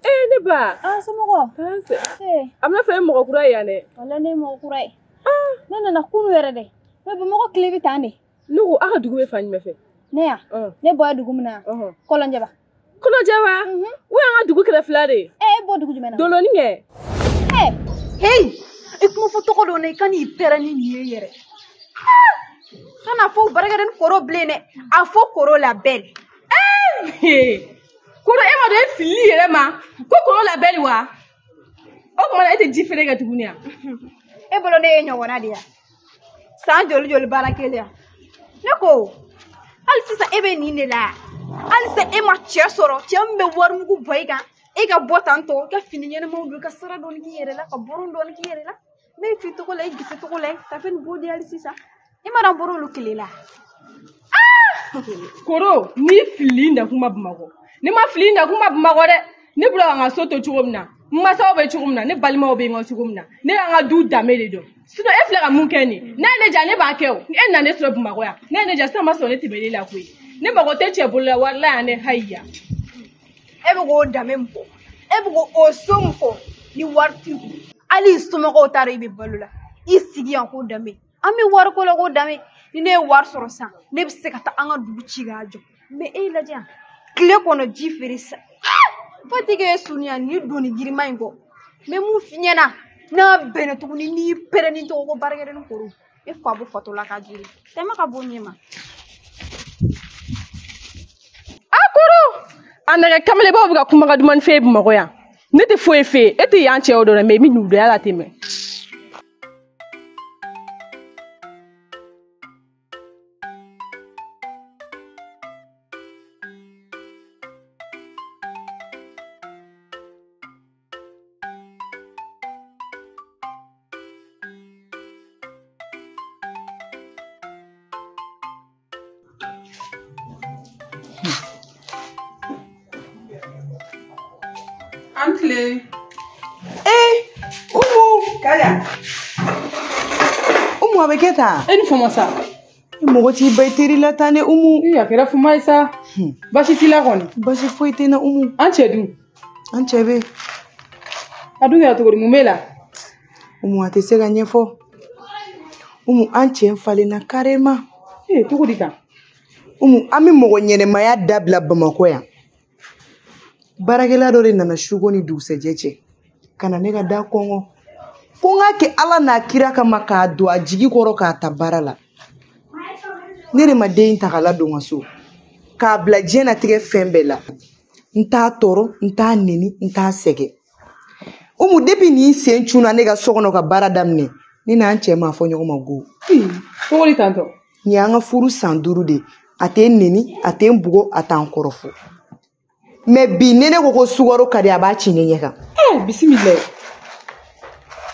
Eh ne ba. Ah somɔgɔw. Eh. A bɛna fɛ mɔgɔ kura ye yan dɛ. Walahi ne ye mɔgɔ kura ye. Ah. Ne nana kunun yɛrɛ dɛ. Mais Bamakɔ tile bɛ tan de. Ne ko aw ka dugu bɛ fan jumɛn fɛ? Ne yan. Ne bɔra dugu min na. Kɔlɔnjɛba. Kɔlɔnjɛba? O y'an ka dugu kɛrɛfɛla de ye. Eh e bɔ dugu jumɛn na? Doloni kɛ. Eh. Hey, i kuma fɔ tɔgɔ dɔ na i ka n'i pɛrɛn ni nin ye yɛrɛ. Kana fɔ baarakɛden kɔrɔ bilen dɛ. A fɔ kɔrɔ la belle. Eh. Koro e ma dɔn e filili yɛrɛ ma ko koro la belle wa o tuma na e tɛ ji feere kɛ tuguni yan. E bolo ne ye ɲɔgɔnna de ya san joli joli baara kelen yan ne ko hali sisan e bɛ nin de la hali sisan e ma cɛ sɔrɔ cɛ min bɛ warimugu bɔ i kan e ka bɔ tan tɔ i ka fini ɲɛnamaw don i ka sara dɔɔni k'i yɛrɛ la ka bɔrɔn dɔɔni k'i yɛrɛ la n bɛ fi tɔgɔ la i gese tɔgɔ la tafe nin b'o di hali sisan e ma dɔn bɔr'olu kelen la. Koro n'i filili nakun ma Bamakɔ. Ne ma fili na kuma Bamakɔ dɛ. Ne bolo ka n ka so to cogo min na, n masaw bɛ cogo min na, ne balimaw bɛ n kɔ cogo min na, ne y'an ka du danbe de dɔn. Sinon e filɛ ka mun kɛ nin, n'a ye ne ja ne b'a kɛ o. E nana ne sɔrɔ Bamakɔ yan, ne ye ne ja sisan ma sɔrɔ ne tɛmɛnen la koyi. Ne mago tɛ cɛ bolo la wari la yan dɛ hayiya. E bɛ k'o danbe min fɔ, e bɛ k'o so min fɔ ni wari t'i kun. Hali i somɔgɔw t'a dɔn i bɛ balo la. I sigi yan k'o danbe. An bɛ wariko la k'o danbe. Ni ne ye wari sɔrɔ sisan, ne bɛ se ka taa an ka dugu ci k'a jɔ. Mais e lajɛ yan. Tile kɔnɔ ji feere sa fo t'i k'e surunya ni doni girinma in kɔ n bɛ mun f'i ɲɛna n'a bɛnna tuguni n'i pɛrɛn ni tɔgɔ ko baarakɛden koro e fa bɔ fatɔ la k'a jiri tɛmɛ ka bɔ ɲɛ ma. A koro a nɛgɛ kamalenbaw bɛ ka kumakan duman f'e Bamakɔ yan ne tɛ foyi f'e ye e tɛ yan cɛw dɔn dɛ mais i bɛ nugudonya la ten mɛ. An tile. Eh, Umu. Kaya. Umu a bɛ kɛ tan. E ni fama sa. Mɔgɔ t'i ba i teri la tan dɛ Umu. Ee a kɛra fuma ye sa. Baasi t'i la kɔni. Baasi foyi tɛ n na Umu. An cɛ dun. An cɛ bɛ. A dun kɛra cogo di mun b'e la? Umu a tɛ se ka ɲɛfɔ. Umu an cɛ falenna carrément. Ee cogo di tan? Umu an bɛ mɔgɔ ɲɛnɛmaya dabila Bamakɔ yan. Baarakɛla dɔ de nana suko ni dugusɛjɛ cɛ ka na ne ka da kɔngɔ ko n k'a kɛ ala n'a kira kama k'a don a jigi kɔrɔ k'a ta baara la ne de ma den in ta k'a ladon n ka so k'a bila diɲɛnatigɛ fɛn bɛɛ la n t'a tɔɔrɔ n t'a neni n t'a sɛgɛn Umu depuis nin sen cunna ne ka so kɔnɔ ka baara daminɛ ne n'an cɛ m'a fɔ ɲɔgɔn ma go. Cogo di tantɔ? Nin y'an ka furu san 5 de a tɛ n neni a tɛ n bugɔ a t'an kɔrɔfɔ. Mais bi ne ne ko ko sukaro ka di a b'a ci ne ɲɛ kan. Eh bisimila.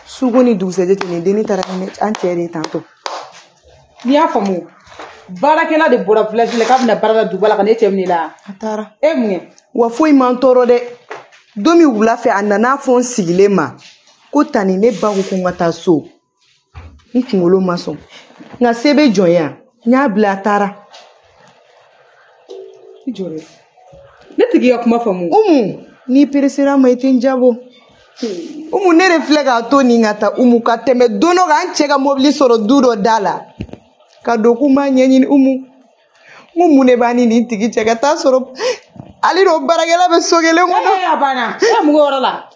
Suko ni dugusɛjɛ tɛ nin denni taara ni an cɛ de ye tantɔ. N'i y'a faamu baarakɛla de bɔra village la k'a bɛna baara la duguba la ka n'e cɛ minɛ i la. A taara. E mun kɛ? Wa foyi m'an tɔɔrɔ dɛ. Don min wula fɛ a nana fɔ n sigilen ma ko tani ne ba ko ko n ka taa so. N kunkolo ma sɔn. Nka se bɛ jɔn ye yan? N y'a bila a taara. I jɔ dɛ. Ne tigi ka kuma faamu. Umu n'i peresera ma i tɛ n jabɔ. Umu ne de filɛ k'a to nin ka taa Umu ka tɛmɛ don dɔ kan an cɛ ka mobili sɔrɔ du dɔ da la ka don k'u m'a ɲɛɲini Umu n ko mun de b'a ni nin tigi cɛ ka taa sɔrɔ ale n'o baarakɛla bɛ so kelen kɔnɔ. Ee a banna e mun k'o yɔrɔ la.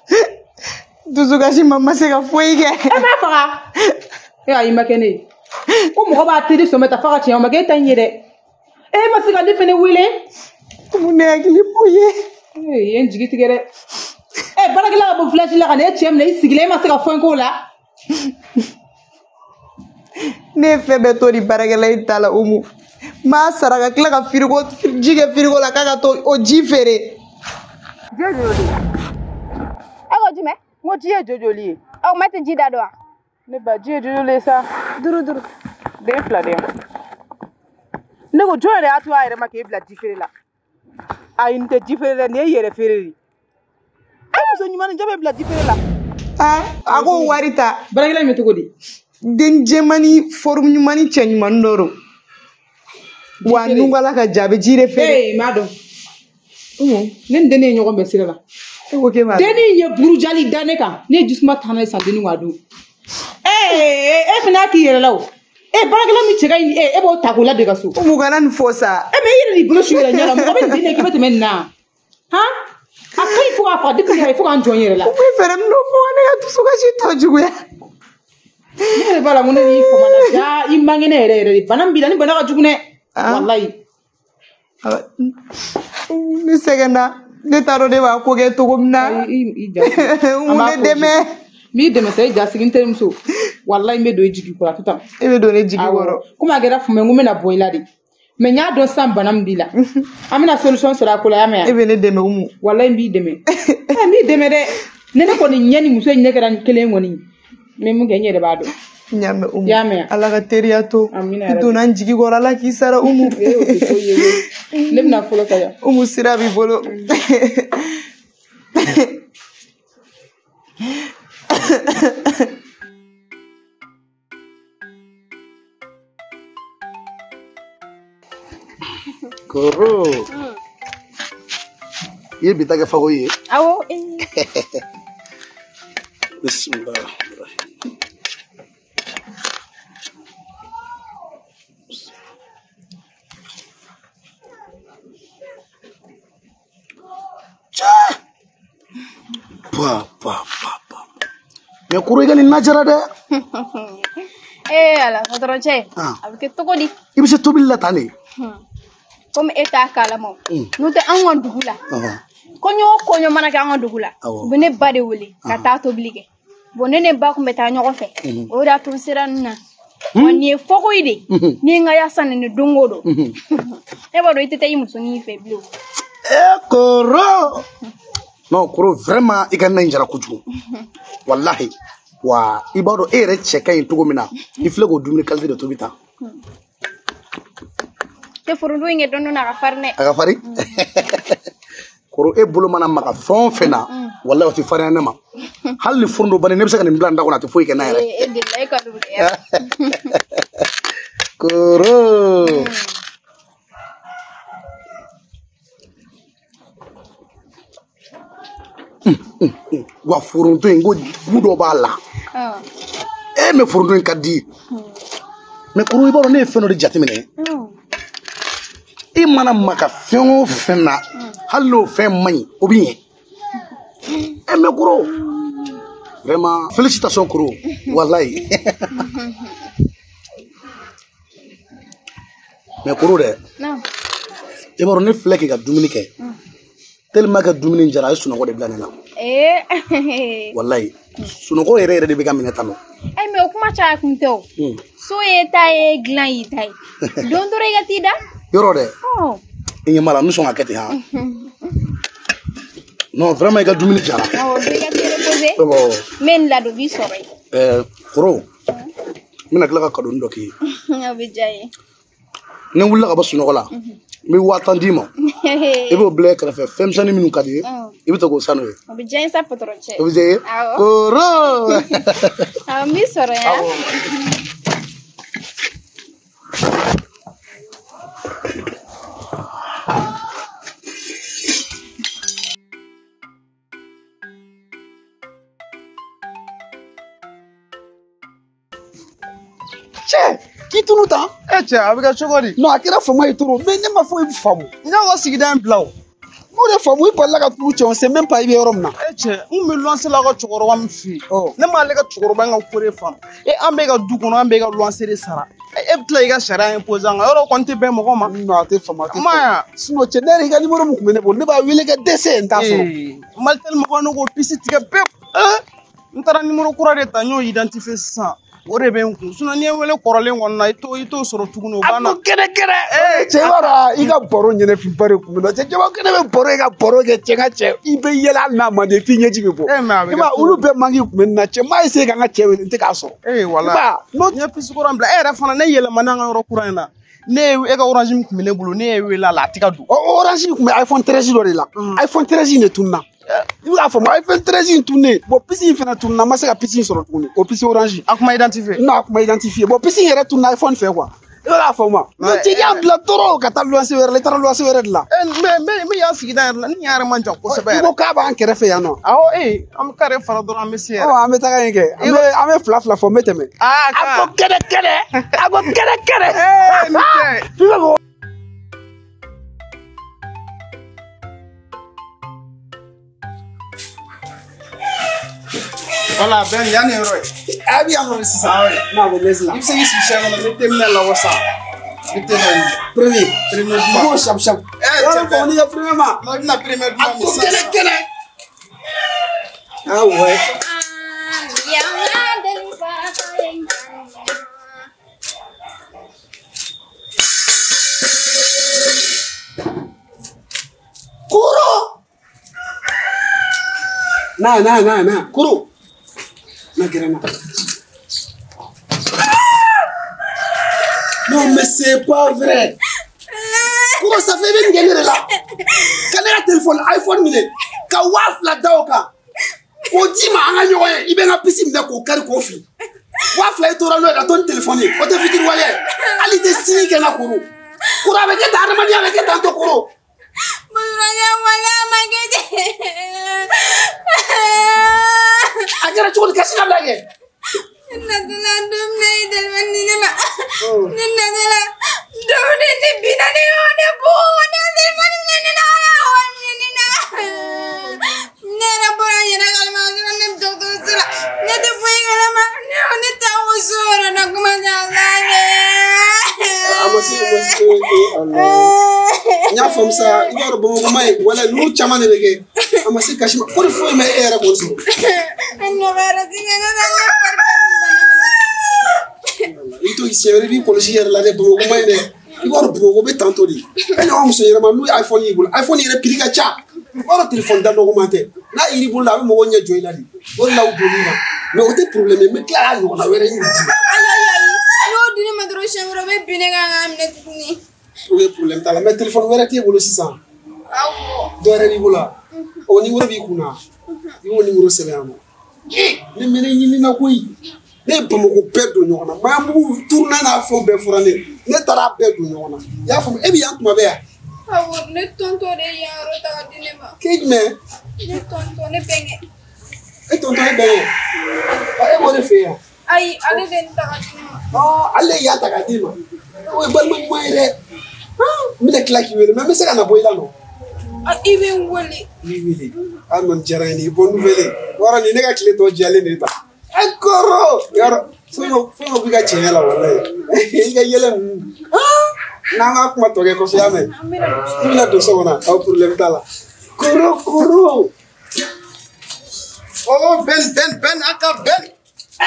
Dusukasi ma se ka foyi kɛ. E m'a faga. E ayi ma kɛ ne ye. Ko mɔgɔ b'a teri sɔmɛ ta f'a ka tiɲɛ o ma k'e ta in ye dɛ. E ma se ka ne fɛnɛ wele. Umu ne hakili b'o ye. Ee i ye n jigi tigɛ dɛ. Baarakɛla ka bɔ village la ka na e cɛ minɛ i sigilen e ma se ka foyi k'o la. Ne ye fɛn bɛɛ to ni baarakɛla in ta la Umu. N b'a sara ka tila ka firigo ji kɛ firigo la k'a ka to o ji feere. Ji ye joli ye? E ko jumɛn? N ko ji ye joli ye? Ɔ ma tɛ ji da dɔn wa? Ne ba ji ye joli ye sa? Duuru duuru. Den fila den. Ne ko jɔn yɛrɛ y'a to a yɛrɛ ma k'e bila ji feere la? Ayi nin tɛ ji feere dɛ, nin ye yɛrɛ feere de ye. E muso ɲuman ni jɔn bɛ bila ji feere la? A ko wari ta. Baarakɛla in bɛ cogo di? Den jɛman forme ɲuman ni cɛ ɲuman dɔ don. Wa nungala ka ja a bɛ ji de feere. Ee n b'a dɔn. Umu ne ni dennin ye ɲɔgɔn bɛn sira la. E ko k'e b'a dɔn. Dennin ye burujali da ne kan. Ne ye jisuma ta n'a ye san dennin k'a dun. Ee e fana y'a k'i yɛrɛ la o. E baarakɛla min cɛ ka ɲi e b'o ta k'o ladon i ka so. Umu kana nin fɔ sa. E mɛ e yɛrɛ de bolo su yɛrɛ ɲɛ la mɔgɔ bɛ nin den ye k'i bɛ tɛmɛ nin na. Han? A ka ɲi fo k'a faga depuis a ye fo k'an jɔ n yɛrɛ la. Umu ye fɛɛrɛ min dɔ fɔ ne ka dusukasi tɔ juguya. Ne yɛrɛ b'a la ko ne n'i famana ja i man kɛnɛ yɛrɛ yɛrɛ de bana min b'i la ni bana ka jugu dɛ. Walayi. Ne sɛgɛnna ne t'a dɔn ne b'a ko kɛ cogo min na. I ja Umu ne dɛmɛ. N b'i dɛmɛ sa i ja sigi n terimuso. Walayi n bɛ don i jigi kɔrɔ sisan. E bɛ don ne jigi kɔrɔ. Komi a kɛra fumɛ n ko n bɛna bɔ i la de. Mɛ n y'a dɔn sisan bana min b'i la. An bɛna solution sɔrɔ a ko la y'a mɛn. E bɛ ne dɛmɛ Umu. Walayi n b'i dɛmɛ. N b'i dɛmɛ dɛ. Ne kɔni ɲɛ ni muso in ɲɛ kɛra kelen kɔni. N bɛ mun kɛ n yɛrɛ b'a dɔn. N y'a mɛn Umu. I y'a mɛn. Ala ka teriya to. Amina I yarabi. donna n jigi kɔrɔ Ala k'i sara Umu. Ee o tɛ foyi ye koyi. Ne bɛna fɔlɔ ka yan. Umu sira b'i bolo. Koro. I ye bi ta kɛ fago ye? Awɔ. Bisimilah. Pa pa pa pa. Mais koro i ka nin na jara dɛ. Ee ala patron cɛ. A bɛ kɛ cogo di? I bɛ se tobili la tan de. Komi e t'a kalama o. N'o tɛ anw ka dugu la. Kɔɲɔ o kɔɲɔ mana kɛ an ka dugu la. U bɛ ne ba de wele ka taa tobili kɛ. Bon ne ba kun bɛ taa ɲɔgɔn fɛ. O de y'a to n sera nin na. Wa nin ye fɔko ye de. Ni ye n ka yaasa nin ni don o don. E b'a dɔn i tɛ taa i musonin fɛ bilen o. E koro. Non koro vraiment i ka na in jara kojugu. Walahi. Wa i b'a dɔn e yɛrɛ cɛ ka ɲi cogo min na. I filɛ k'o dumuni qualité de tobi tan. Tɛ foronto in kɛ dɔɔnin dɔɔnin a ka farin dɛ. A ka farin? Koro e bolo mana maga fɛn o fɛn na walahi o tɛ farinya ne ma. Hali ni foronto banni ne bɛ se ka nin bila n da kɔnɔ a tɛ foyi kɛ n na yɛrɛ. E delila e ka dugu dɛ. Koro. Wa foronto in ko bu dɔ b'a la. E mɛ foronto in ka di. Mɛ koro i b'a dɔn ne ye fɛn dɔ de jateminɛ. I mana maga fɛn o fɛn na hali n'o fɛn man ɲi o bɛ ɲɛ. E mɛ koro vraiment félicitations koro walayi. Mɛ koro dɛ. I b'a dɔn ne filɛ k'i ka dumuni kɛ. Tellement que dumuni jara a ye sunɔgɔ de bila ne la. Walayi sunɔgɔ yɛrɛ yɛrɛ de bɛ ka minɛ tan nɔ. Mɛ o kuma caya kun tɛ o. So ye ta ye dilan y'i ta ye. Don dɔrɔn i ka t'i da. Yɔrɔ dɛ. I ɲɛ b'a la n bɛ sɔn ka kɛ ten han. Non vraiment i ka dumuni jara. Awɔ i ka t'i reposer. N bɛ nin ladon b'i sɔrɔ yen. Koro n bɛna tila ka kadoni dɔ k'i ye. O bɛ diya n ye. Ni n wulila ka bɔ sunɔgɔ la. N bɛ 10,000 d'i ma. I b'o bila i kɛrɛfɛ fɛn misɛnnin minnu ka di i ye i bɛ to k'o san n'o ye. O bɛ diya n ye sa patron cɛ. O bɛ diya i ye? Awɔ. Koro. Awɔ n b'i sɔrɔ yan. Cɛ k'i tunu tan. E cɛ a bɛ kɛ cogo di? Non a kɛra fama ye trop mais ne ma foyi faamu. N y'aw ka sigida in bila o. N'o de faamu i balila ka tunu cɛ on sait même pas i bɛ yɔrɔ min na. E cɛ n kun bɛ luwanse la aw ka cɛkɔrɔba min fɛ yen. Ne m'ale ka cɛkɔrɔba in ka ko de faamu. E an bɛ ka du kɔnɔ an bɛ ka luwanse de sara. E bɛ tila i ka sariya imposer an kan yɔrɔ kɔni tɛ bɛn mɔgɔ ma. Non, a tɛ faamu, a tɛ faamu. Sinon cɛ, ne yɛrɛ i ka numéro min tun bɛ ne bolo, ne b'a wele ka dɛsɛ n t'a sɔrɔ. Malitel mɔgɔw ne k'o puce tigɛ pewu. N taara numéro kura de ta, n y'o identifier sisan. O de bɛ n kun. Sinon n'i ye n wele kɔrɔlen kɔni na, i t'o sɔrɔ tuguni, o banna. A ko kɛnɛ kɛnɛ. Cɛ i b'a dɔn i ka baro ɲɛnɛfinba de kun bɛ na. Cɛ jama kɛnɛ bɛ baro i ka baro kɛ cɛ ka cɛ i bɛ yɛlɛ hali n'a man di f'i ɲɛji bɛ bɔ. Mais a bɛ I m'a ye olu bɛɛ manque kun bɛ nin na cɛ n m'a essayer ka n ka cɛ wele n tɛ k'a sɔrɔ. Wala. N ye puce kura in bila e yɛrɛ fana ne yɛlɛmana an ka yɔrɔ kura in na. Ne ye e ka orange min tun bɛ ne bolo, ne ye wele a la a tɛ ka don. O orange in tun bɛ iPhone 13 dɔ de la. iPhone 13 in de tununa. I bɛ k'a faamu iPhone 13 in tununnen. Bon puce in fana tununa, n ma se ka puce in sɔrɔ tuguni. O puce orange. A kuma identifier. Non, a kuma identifier. Bon puce in yɛrɛ tununa iPhone fɛ quoi. I bɛ k'a faamu wa? Mais cɛ y'a bila dɔrɔn ka taa luwanse wɛrɛ la, i taara luwanse wɛrɛ de la. N bɛ yan sigida yɛrɛ la, ni yan yɛrɛ man jan kosɛbɛ I yɛrɛ. ko k'a b'an kɛrɛfɛ yan nɔ. Awɔ, an bɛ kare fara dɔrɔn an bɛ se yɛrɛ. Ɔ, an bɛ taga yen kɛ. An bɛ fila fila fɔ n bɛ tɛmɛ. Aa, A ko kɛnɛ kɛnɛ. A ko kɛnɛ kɛnɛ. Ni cɛ. F'i bɛ mɔgɔ Voilà, Ben, yan nin yɔrɔ ye. A bɛ yan nɔ sisan. N'a bɛ lesi la. I bɛ se k'i sigi sɛ kɔnɔ, n bɛ te minɛ labɔ sisan. N bɛ te dɔ wuli. Premier. Premier I duma. b'o sabu sabu. Cɛ Yɔrɔ fɔ n'i ka premier ma. Non, i bɛna premier A duma min ko sisan. kɛnɛ kɛnɛ. Ah ouais. Koro. Na na na na. Koro. Na gɛrɛ na. Non mais c'est pas vrai. Koro ça fait bɛ nin kɛ ne de la. Ka ne ka téléphone iPhone minɛ ka 2000 da o kan. K'o d'i ma an ka ɲɔgɔn ye, i bɛ n ka puce minɛ k'o kari k'o fili. 2000 i tora n'o ye ka to ni téléphone ye, o tɛ fitiriwale ye. Hali i tɛ sini kɛ n na Koro. Koro a bɛ kɛ tan, adamadenya bɛ kɛ tan tɔ Koro. A kɛra cogo di kasi ka bila kɛ? A ma se, a ma se, n y'a faamu sa, i b'a dɔn Bamakɔ ma ye, wala ninnu caman de bɛ kɛ. A ma se kasi ma, ko ni foyi ma e yɛrɛ k'o sɔrɔ. I to siɲɛ wɛrɛ i b'i kɔlɔsi i yɛrɛ la dɛ, Bamakɔ ma ye dɛ. I b'a dɔn Bamakɔ bɛ tan tɔ de. E ɲɔgɔn muso ɲɛnama n'u ye iPhone y'i bolo, iPhone yɛrɛ prix ka ca. I b'a dɔn téléphone da nɔgɔman tɛ. N'a yir'i bolo la, a bɛ mɔgɔw ɲɛ jɔ i la de. O de la u donn'i na. Mais o tɛ problème ye, n bɛ tila k'a ɲɔgɔnna wɛrɛ ɲini d'i ma. O ye problème t'a la, mais téléphone wɛrɛ t'e bolo sisan. Dɔ wɛrɛ b'i bolo wa? O numéro b'i kun na. I b'o numéro sɛbɛn yan nɔ. Ne mɛnɛ ɲini na koyi. Ne ye Bamakɔ bɛɛ don ɲɔgɔn na. Maɲanbugu tournant n'a fɛnw bɛɛ fɔra ne ye. Ne taara a bɛɛ don ɲɔgɔn na. I y'a faamu, e bɛ yan tuma bɛɛ yan. Ne tonton de ye yan yɔrɔ ta ka di ne ma. K'e jumɛn? Ne tonton, ne bɛnkɛ. E tonton e bɛnkɛ? Ɔ, e b'o de fɛ yen? Ayi, ale de ye nin ta ka di ne ma. Ɔ, ale ye yan ta ka d'i ma. O ye balima ɲuman ye dɛ. N bɛna tila k'i wele, mais n bɛ se ka na bɔ i la nɔ. I bɛ n wele. N b'i wele. Ah non, diyara n ye, bonne nouvelle ye. Wɔrɔ nin ne ka tile tɔ diyalen de ta. E kɔrɔ! Yɔrɔ, fɛn dɔ b'i ka tiɲɛ la walayi. I ka yɛlɛ ninnu. N'an ka kuma tɔ kɛ kɔfɛ, y'a mɛn? I bɛna don so kɔnɔ, aw problème t'a la. Koro koro. Oh, Ben, Ben, Ben, a ka Ben. I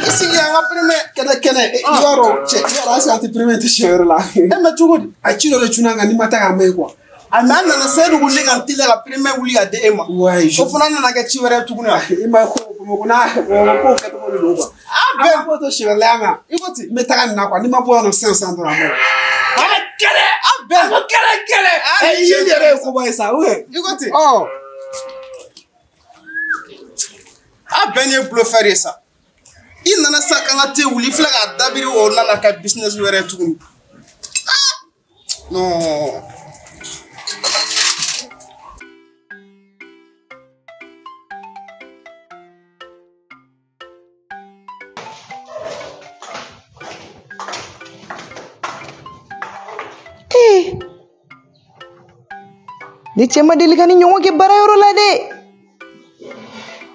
sigi an ka premier. Kɛnɛ kɛnɛ, i b'a dɔn cɛ, i b'a dɔn halisa an tɛ premier tɛ siɲɛ wɛrɛ la. E mais cogo di? A ci dɔ de cunna an kan n'i ma taa k'a mɛn quoi. A mais an nana Seyidu ko ne ka n teliya ka premier wuli ka di e ma. Ouais, O fana nana kɛ ci wɛrɛ ye tuguni wa? I ma ko Bamakɔ n'a Bamakɔ kow kɛcogo de don quoi. Ah Ben. An b'o to siɲɛ wɛrɛ la yan kan. I ko ten. N bɛ taga nin na quoi, n'i ma bɔ yan nɔ sisan sisan dɔrɔn a ma ɲi. Kɛnɛ kɛnɛ. Ah Ben. A ko kɛnɛ kɛnɛ. Ah, Ɛ i yeli yɛrɛ ye koba ye sa ou bien? I ko ten. Ɔ. Ah Ben ye bluffeur ye sa. I nana sisan k'an ka te wuli, i filɛ k'a dabiri o nana ka business wɛrɛ ye tuguni. Ah non. Ni cɛ ma deli ka ni ɲɔgɔn kɛ baarayɔrɔ la dɛ.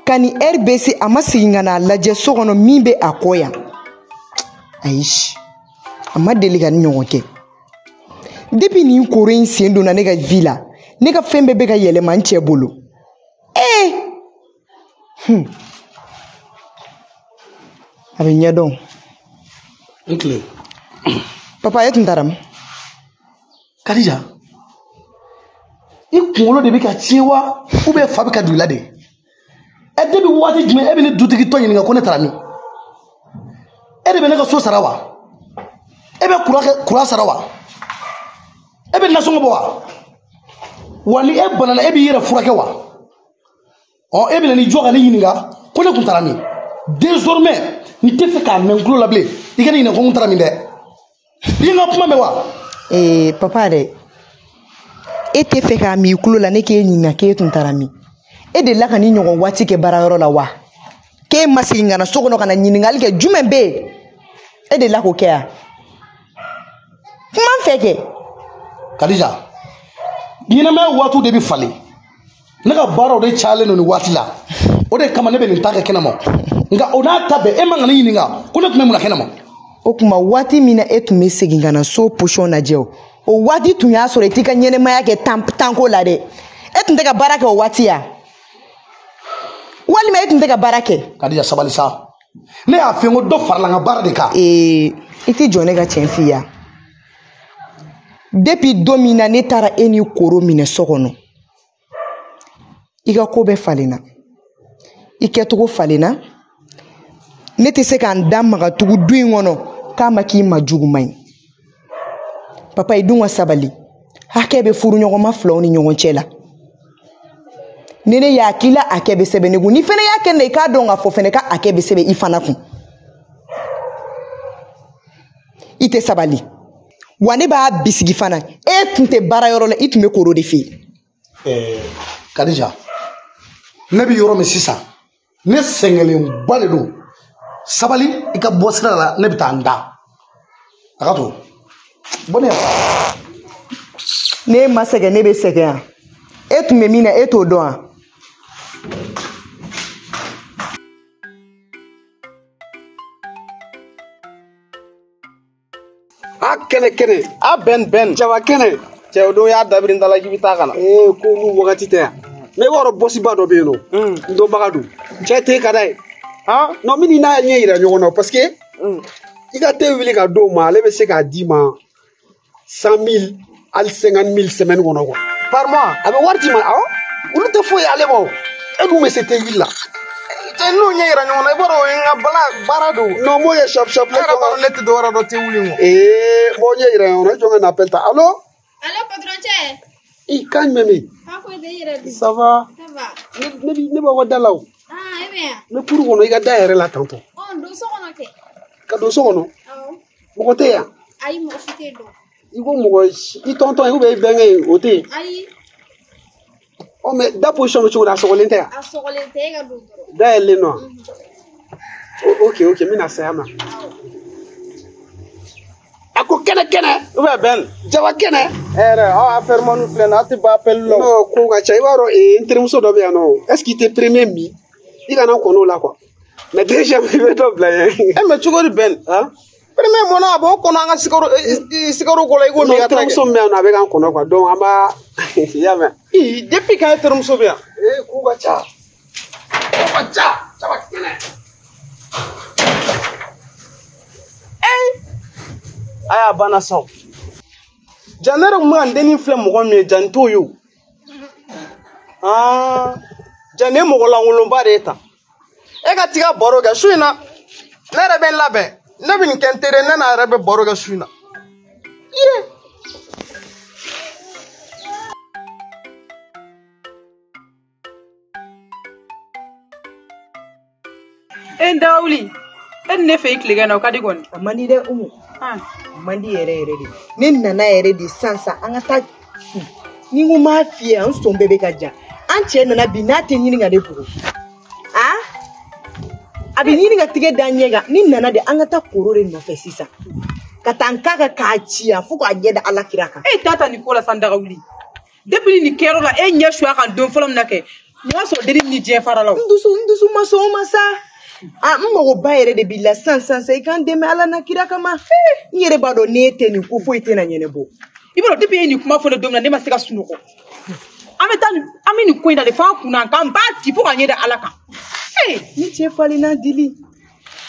Ka ni heure bɛɛ se a ma segin ka n'a lajɛ so kɔnɔ min bɛ a kɔ yan. Ayi, a ma deli ka ni ɲɔgɔn kɛ. Depuis nin koro in sen donna ne ka vie la, ne ka fɛn bɛɛ bɛ ka yɛlɛma n cɛ bolo. Ee! A bɛ ɲɛdɔn. N tile. Papa, e tun taara min? Kadija, i kunkolo de bɛ ka tiɲɛ wa ou bien fa bɛ ka don i la de? Ɛ depuis waati jumɛn e bɛ ne dutigi tɔ ɲininka ko ne taara min? E de bɛ ne ka so sara wa? E bɛ courant sara wa? E bɛ nasɔngɔ bɔ wa? Wa ni e banana e b'i yɛrɛ furakɛ wa? Ɔ e bɛna n'i jɔ ka ne ɲininka ko ne kun taara min? Désormais n tɛ fɛ k'a mɛn n tulo la bilen, i ka ne ɲininka ko n kun taara min dɛ. I ye n ka kuma mɛn wa? Ee papa dɛ, e tɛ fɛ k'a min i tulo la ne k'e ɲininka k'e tun taara min? E delila ka ni ɲɔgɔn waati kɛ baarayɔrɔ la wa? K'e ma segin ka na so kɔnɔ ka na ɲininkali kɛ jumɛn bɛ yen? E delila k'o kɛ yan? Kuma n fɛ kɛ. Kadija, ɲɛnamaya waatiw de bɛ falen. Ne ka baaraw de cayalen don nin waati la. O de kama ne bɛ nin ta kɛ kɛnɛma. Nka o n'a ta bɛɛ, e man ka ne ɲininka ko ne tun bɛ mun na kɛnɛma. O tuma waati min na e tun bɛ segin ka na so posɔn lajɛ o waati tun y'a sɔrɔ i t'i ka ɲɛnamaya kɛ tanko la dɛ. E tun tɛ ka baara kɛ o waati ya? Walima e tun tɛ ka baara kɛ? Kadija, sabali sa. Ne y'a f'i ye ko dɔ farala n ka baara de kan. Ee, i tɛ jɔ ne ka tiɲɛ f'i ye. Depuis don min na ne taara e ni koro minɛ so kɔnɔ, i ka ko bɛɛ falenna, i kɛcogo falenna. Ne tɛ se ka n da maga tugun du in kɔnɔ k'a ma k'i ma juguman ye. Papa, i dun ka sabali. Hakɛ bɛ furuɲɔgɔnma filaw ni ɲɔgɔn cɛ la. Ni ne y'a k'i la, hakɛ bɛ sɛbɛn ne kun. Ni fɛnɛ y'a kɛ ne la, i k'a dɔn k'a fɔ fɛnɛ k'a hakɛ bɛ sɛbɛn i fana kun. I tɛ sabali. Wa ne b'a bisigi fana, e tun tɛ baarayɔrɔ la, i tun bɛ koro de fɛ yen. Kadija, ne bɛ yɔrɔ min sisan, ne sɛgɛnlenba de don. Sabali, i ka bɔ sira la, ne bɛ taa n da. A ka to. Bɔ ne yan. Ne ma sɛgɛn, ne bɛ sɛgɛn yan. E tun bɛ min na, e t'o dɔn wa? A kɛnɛ kɛnɛ. A bɛn bɛn. Jaba kɛnɛ. Cɛ, o don y'a dabiri n da la k'i bɛ taa ka na. Ee, ko n'u wagati tɛ yan. Mais i b'a dɔn bɔsiba dɔ bɛ yen nɔ. N dɔnbaga don. Cɛ te ka d'a ye. Non, min n'a ɲɛ yira ɲɔgɔn na parce que i ka te wuli ka d'o ma, ale bɛ se k'a d'i ma 100 000 hali 50 000 semaine kɔnɔ quoi. Par mois. A bɛ wari d'i ma, awɔ. Olu tɛ foyi y'ale ma o. E dun bɛ se te wuli la. Cɛ, n'u ɲɛ yira ɲɔgɔn na, i b'a dɔn o ye n ka baara don. Non, m'o ye sharp sharp. E yɛrɛ b'a dɔn ne tɛ dɔwɛrɛ dɔn te wuli kɔ. Ee, m'o ɲɛ yira ɲɔgɔn na, i jɔ n ka na appel ta. Allo? Allo, patron cɛ. I kan jumɛn bɛ yen? K'a foyi tɛ, i yɛrɛ dun? Ça va? Ça va. Ne b'aw ka da la o. Ah, e bɛ yan? N bɛ kuru kɔnɔ i ka da yɛrɛ la tantɔ. Ɔ, don so kɔnɔ kɛ. Ka don so kɔnɔ? Awɔ. Mɔgɔ tɛ yan? Ayi, mɔgɔ si tɛ yen dɔn. I ko mɔgɔ i tɔntɔn ye ou bien i bɛnkɛ ye, o tɛ yen? Ayi. Ɔ, mais da position bɛ cogo di, a sɔgɔlen tɛ yan? A sɔgɔlen tɛ, e ka don dɔrɔn. Da yɛlɛlen don wa? Ok, ok, n bɛna saya ma. A ko kɛnɛ kɛnɛ. Ou bien bɛn. Jaba kɛnɛ. E yɛrɛ, aw affaire manu filɛ nin ye, aw tɛ ban appel la o. Non, ko ka ca, i b'a dɔn n terimuso dɔ bɛ yan nɔ, est ce que i tɛ premier min? I kana kɔnɔ o la quoi. Mais deuxième, i bɛ dɔ bila yen. E mais cogo di bɛn? Han? Premier mɔnna a b'o kɔnɔ an ka sikaro sikaro ko la i k'o min ka taa kɛ. Non, terimuso min bɛ yan nɔ, a bɛ k'an kɔnɔ quoi, donc an b'a i y'a mɛn. Ii, depuis quand e terimuso bɛ yan? Ee, ko ka ca. Ko ka ca. Jaba kɛnɛ. Ee! A y'a banna sa o. Ja ne yɛrɛ kun bɛ ka n dennin filɛ mɔgɔ min ye, ja n t'o ye o. Aa, ja nin ye mɔgɔ lankolonba de ye tan. E ka t'i ka baro kɛ su in na, ne yɛrɛ bɛ n labɛn, ne bɛ nin kɛ n teri ye, ne n'a yɛrɛ bɛ baro kɛ su in na. Iye! E n dawuli, e ni ne fɛ i tilegan na, o ka di kɔni. A man di dɛ, Umu. A man di yɛrɛ yɛrɛ de. Ne nana yɛrɛ de sisan sisan, an ka taa. Ni n ko n m'a f'i ye, an sɔn bɛɛ bɛ ka ja. An cɛ nana bi n'a tɛ ɲini ka ne bugu. A bɛ ɲini ka tigɛ da n ɲɛ kan. Ni nana de, an ka taa koro de nɔfɛ sisan. Ka taa n k'a kan k'a ci yan fo k'a ɲɛ da Ala kira kan. E t'a ta nin ko la san dagawuli. Depuis nin kɛyɔrɔ la, e ɲɛ suya kan don fɔlɔ min na kɛ, nin y'a sɔrɔ denni ni diɲɛ fara la o. N dusu ma sɔn o ma sa. Ah, n mago ba yɛrɛ de b'i la sisan sisan sisan i k'an dɛmɛ Ala n'a kira kama. N yɛrɛ b'a dɔn n'e tɛ nin ko foyi tɛna ɲɛnabɔ. I b'a dɔn depuis e ye nin kuma fɔ ne don min na ne ma se ka sunɔgɔ. An bɛ taa nin an bɛ nin ko in na de f'an kunna k'an b'a ci fo ka ɲɛ da Ala kan. Ni cɛ falenna dili.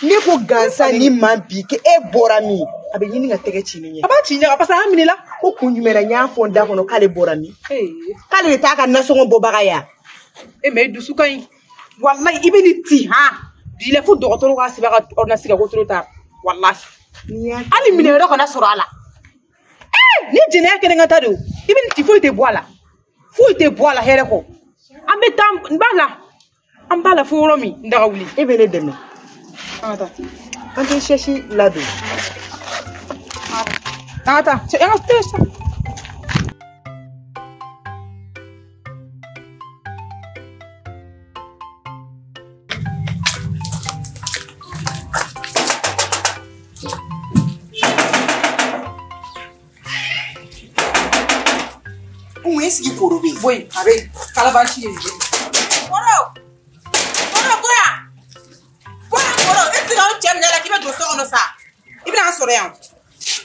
Ne ko gansan ni maa bi k'e bɔra min a bɛ ɲini ka tɛgɛ ci ne ɲɛ. A b'a ci ɲɛ kan parce que a y'a minɛ la. Ko kun jumɛn na n y'a fɔ n da kɔnɔ k'ale bɔra min. K'ale de t'a ka nasɔngɔ bɔbaga ye wa? E mais i dusu ka ɲi. Walayi i bɛ nin ci han. Bi la fo dɔgɔtɔrɔ k'a sɛbɛn a ka ordonnance kan ko trop tard. Walahi. Hali minɛ wɛrɛ kana sɔrɔ a la. Ni jɛnɛya kɛnɛ ka taa de o. I bɛ nin ci foyi tɛ bɔ a la. Foyi tɛ bɔ a la hɛrɛ kɔ. An bɛ taa n b'a la. An b'a la fo yɔrɔ min n daga wuli. E bɛ ne dɛmɛ. An ka taa. An tɛ sɛsi ladon. An ka taa. An ka taa sa. Umu est-ce que koro bɛ yen? Boyi a bɛ yen. Kalabanci ye nin ye. Koro! Koro bɔ yan! Bɔ yan koro! E tɛ se k'anw cɛ minɛ la k'i bɛ don so kɔnɔ sa. I bɛna an sɔrɔ yan.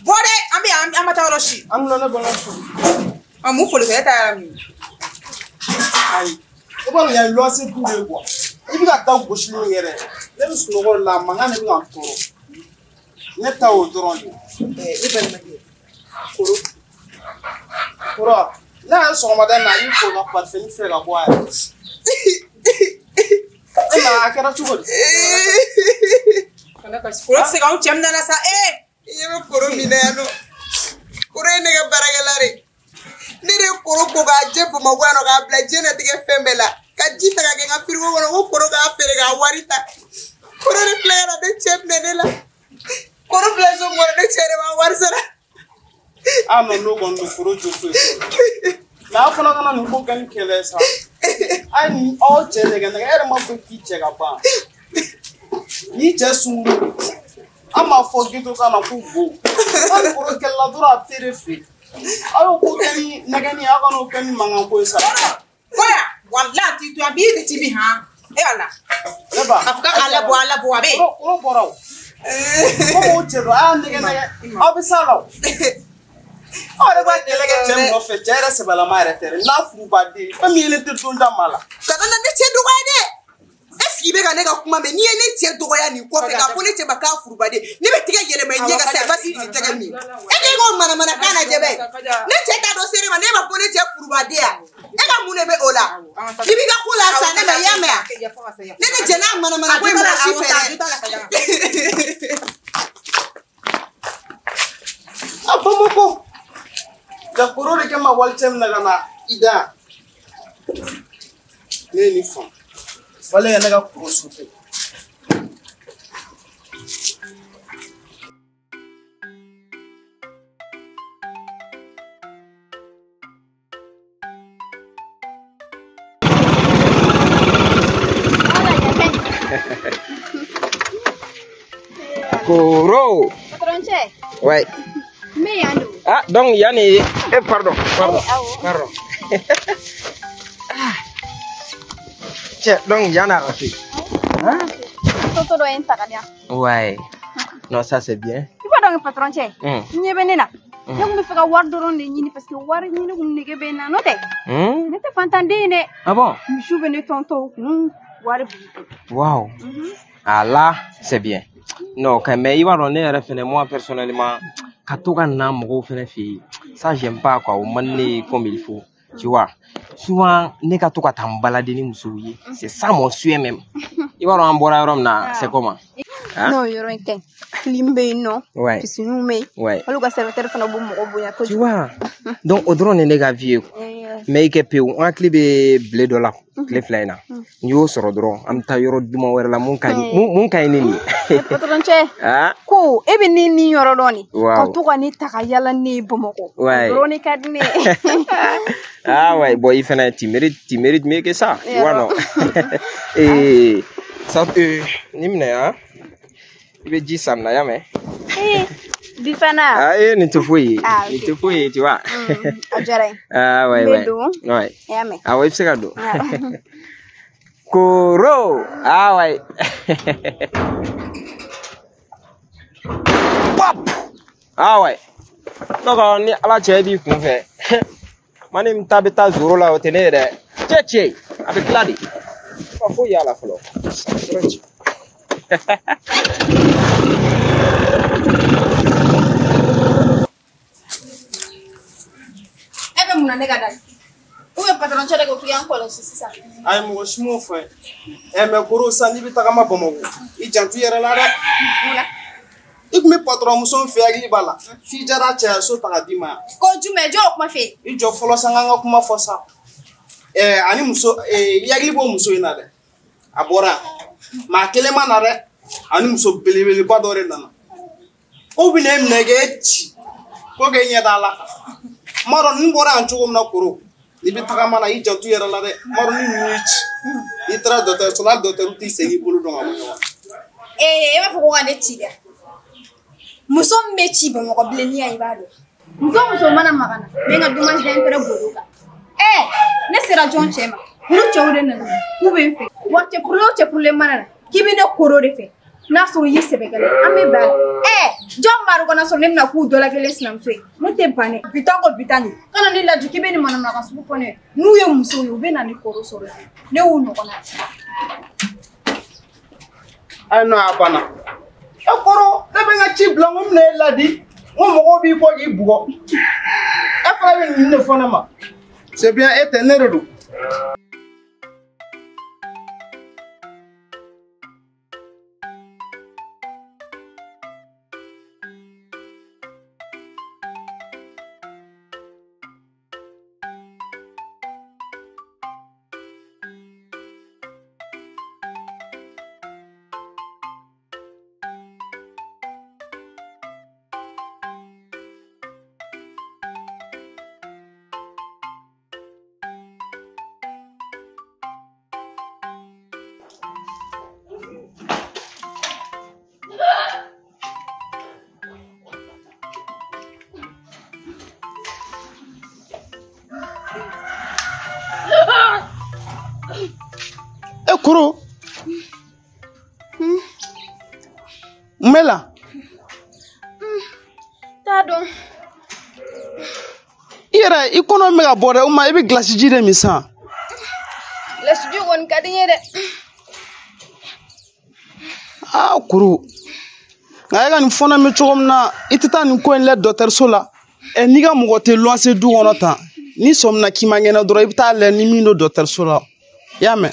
Bɔ dɛ an bɛ yan an ma taa yɔrɔ si. An wulila ne bɔra so. Ɔ mun foli kɛ e ta yɛrɛ min ye? Ayi. I b'a dɔn yan ye luwanse du de ye quoi. I bɛ ka da gosili min kɛ dɛ. Ne bɛ sunɔgɔ de la a mankan de bɛ ka n tɔɔrɔ. Ne ta y'o dɔrɔn de ye. Ne balimakɛ koro. Koro ne yɛrɛ sɔgɔmada in na a y'i ko ka parifɛni filɛ ka bɔ a yɛrɛ. E ma a kɛra cogo di? Kana kasi. Koro tɛ se k'anw cɛ minɛ la sa ee. I ɲɛ bɛ koro min na yan nɔ. Koro ye ne ka baarakɛla de ye. Ne de ye koro ko k'a jɛ Bamakɔ yan nɔ k'a bila diɲɛlatigɛ fɛn bɛɛ la. Ka ji ta ka kɛ n ka firigo kɔnɔ ko koro k'a feere k'a wari ta. Koro de filɛ ka na ne cɛ minɛ ne la. Koro filɛ so min kɔnɔ ne cɛ de b'a wari sara. Ah non n'o kɔni don koro jo foyi t'o la. Mais aw fana kana nin ko kɛ ni kɛlɛ ye sa. A ye nin aw cɛ nɛgɛ nɛgɛ e yɛrɛ ma fɔ k'i cɛ ka ban. N'i cɛ sunkuru an b'a fɔ ghetto kan na ko go. Aw ni koro kɛlɛla dɔrɔn a bɛ t'e de fɛ yen. Aw y'o ko kɛ ni nɛgɛnni ye aw kana o kɛ ni mankan ko ye sa. Koro bɔ yan walahi a t'i to yan bi de ci bi han. E ala. Ne ba. A fɔ k'a labɔ a labɔ a bɛ yen. Koro bɔra o. Komi o cɛ don a y'a nɛgɛ nɛgɛ aw bɛ s'a la o. Aw yɛrɛ b'a kɛlɛ kɛ cɛ min nɔfɛ cɛ yɛrɛ sɛbɛlama yɛrɛ tɛ dɛ n'a furubaden fɛn min yelen tɛ don da maa la. Kana na ne cɛ dɔgɔya dɛ. Est-ce que i bɛ ka ne ka kuma mɛn n'i ye ne cɛ dɔgɔya nin kɔfɛ k'a fɔ ne cɛ ma k'a furubaden ne bɛ tigɛ yɛlɛma i ɲɛ kan sisan i b'a sigi ni tɛgɛ min ye. E k'e k'o manamanakan lajɛ bɛ. Ne cɛ t'a dɔn seere ma ne b'a fɔ ne cɛ furubaden ya. E ka mun de bɛ o la? I b'i ka ko la sa ne ma i y'a mɛn wa? Ne tɛ jɛn n'a manamana ko ye mɔgɔ si fɛ dɛ. A Bamakɔ. Ja koro de kɛ ma walicɛ minɛ ka na i da. Ne ye nin faamu. Falen ye ne ka koro sufɛ. Koro. Patron cɛ. Ouais. N bɛ yan don. Ah, donc Yanni, eh, pardon, pardon, pardon. Tiens, donc Yann a raté. Hein? Toto dɔ ye n ta ka di yan. Ouais. Non, ça c'est bien. I b'a dɔn patron cɛ. I ɲɛ bɛ ne la. Ne kun bɛ fɛ ka wari dɔrɔn de ɲini parce que wari ɲini kun nege bɛ n na n'o tɛ. Ne tɛ fantanden ye dɛ. Ah bon? Misiw bɛ ne tɔntɔn kun wari b'u kun. Waouh. Ah là, c'est bien. Non, quand mais i b'a dɔn ne yɛrɛ fɛnɛ moi personnellement ka to ka na mɔgɔw fɛnɛ fɛ yen ça j'aime pas quoi o man di ne ye comme il faut tu vois. Souvent ne ka to ka taa n balader ni musow ye c'est ça mon souhait même. I b'a dɔn an bɔra yɔrɔ min na c'est comment? Hein? N'o yɔrɔ in tɛ. Clim bɛ yen nɔ. Ouais. Piscine bɛ yen. Ouais. Hali u ka serviteur fana b'u mɔgɔ bonya Tu kojugu. vois. Donc o dɔrɔn de ne ka vie ye. Mais i kɛ pewu n hakili bɛ bile dɔ la tile fila in na. N'i y'o sɔrɔ dɔrɔn an bɛ taa yɔrɔ duman wɛrɛ la mun ka ɲi mun ka ɲi ni nin ye. Patron cɛ. Ah. Ko e bɛ ne ni yɔrɔ dɔn nin. Waaw. Ka to ka ne ta ka yala ne ye Bamakɔ. Ouais. O dɔrɔn de ka di ne ye. Ah ouais, bon, il fait tu mérites mieux que ça. Tu vois, non? Et ça, ni minɛ hein? I bɛ ji san na y'a mɛn? Eh, bi fana. Ah, eh, nin tɛ foyi ye. Ah, Nin ok. tɛ foyi ye, tu vois. A diyara n ye. Ah ouais, N bɛ ouais. don. Ouais. I y'a mɛn. Ah ouais, i bɛ se ka don. Ah. Koro. Ah ouais. Pop. Ah ouais. Donc ni ala cɛ b'i kun fɛ. Mani min ta bɛ taa zoro la o tɛ ne ye dɛ. Cɛ cɛ a bɛ tila de. Ka foyi y'a la fɔlɔ. E bɛ mun na ne ka da? Ou bien patron cɛ de ko k'i y'an kɔlɔsi sisan. Ayi mɔgɔ si m'o fɔ ɛ mais koro sisan n'i bɛ tagama Bamakɔ i janto i yɛrɛ la dɛ. Mun na? I tun bɛ patron muso min fɛ hakili b'a la f'i jara cɛya so ta ka d'i ma yan. Ko jumɛn jɔn y'o kuma f'e ye? I jɔ fɔlɔ sa n k'an ka kuma fɔ sa. Ani muso i hakili b'o muso in na dɛ. A bɔra yan maa kelen ma na dɛ ani muso belebeleba dɔ de nana. Ko bɛ n'e minɛ k'e ci ko k'e ɲɛ da la kan. N b'a dɔn nin bɔra yan cogo min na koro. N'i bɛ tagama na i janto i yɛrɛ la dɛ. N b'a dɔn ni ninnu y'i ci n'i taara dɔgɔtɔrɔso la dɔgɔtɔrɔ t'i segin i bolo dɔn ka bɔ ɲɔgɔn na. E b'a fɔ ko ka ne ci dɛ. Muso min bɛ ci Bamakɔ bilenniya i b'a dɔn. Muso mana maga na n bɛ n ka dommage d'intérêt boli o kan. Ne sera jɔn cɛ ma olu cɛw de nana k'u bɛ n fɛ wa cɛfurulen o cɛfurulen mana na k'i bɛ ne koro de fɛ n'a sɔrɔ i ye sɛbɛkɛla an bɛ ban. Jɔn b'a dɔn kana sɔrɔ ne bɛna k'u dɔ la kelen sinamuso ye ne tɛ ban dɛ. Bitan ko bitan de kana ne lajɔ k'i bɛ nin manamanakan sugu fɔ ne ye n'u ye musow ye u bɛ na ni koro sɔrɔ ne y'u ɲɔgɔn na. Ayi non a banna. E kɔrɔ ne bɛ n ka ci bila n ko n bɛna e ladi n ko mɔgɔw b'i bɔ k'i bugɔ e fana bɛ nin de fɔ ne ma. C'est bien e tɛ ne de don. Koro. Mela. T'a dɔn. I yɛrɛ i kɔnɔ bɛ ka bɔ dɛ o ma i bɛ gilasi ji de min sisan. Gilasi ji kɔni ka di n ye dɛ. Aa Koro. Nka e ka nin fɔnɔ bɛ cogo min na i tɛ taa nin ko in lɛ dɔgɔtɔrɔso la. Ɛ n'i ka mɔgɔ tɛ luwanse du kɔnɔ tan n'i sɔmina k'i man kɛnɛ dɔrɔn i bɛ taa lɛ ni min don dɔgɔtɔrɔso la i y'a mɛn.